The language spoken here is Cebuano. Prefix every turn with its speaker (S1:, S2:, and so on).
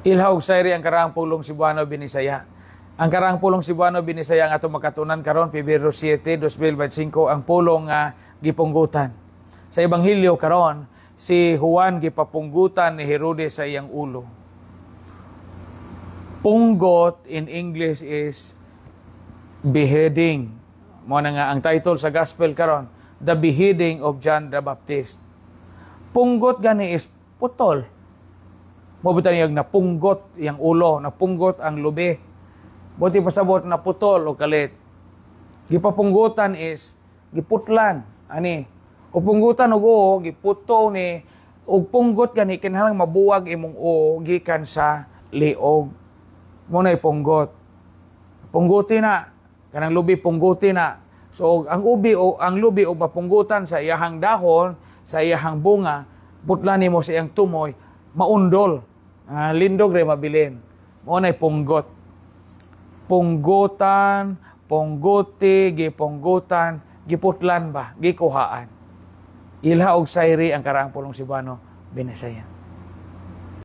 S1: Ilha og sayri ang karaang pulong Cebuano Binisaya. Ang karaang pulong Cebuano Binisaya ang atong makatunan karon Pebrero 7, 2025, ang pulong nga gipunggutan. Sa ebanghelyo karon, si Juan gipapunggutan ni Herodes sa iyang ulo. Punggot in English is beheading. Mao na nga ang title sa gospel karon, The Beheading of John the Baptist. Punggot gani is putol. Mao bitaw niyang napunggot iyang ulo, napunggot ang lubi. Buti pasabot na putol o kalit. Gipapunggutan is giputlan ani. O punggutan og uo, giputo ni og punggot gani kinahanglan mabuwag imong uo gikan sa liog. Mao na punggot. Pungguti na kanang lubi, pungguti na. So ang ubi o ang lubi o mapunggutan sa iyahang dahon, sa iyahang bunga, putlan nimo sa iyang tumoy, maundol. Lindog ray mabilin. Mao na punggot. Punggutan, pungguti, gipunggutan, giputlan ba, gikuhaan. Ilha og sayri ang karaang pulong Cebuano Binisaya.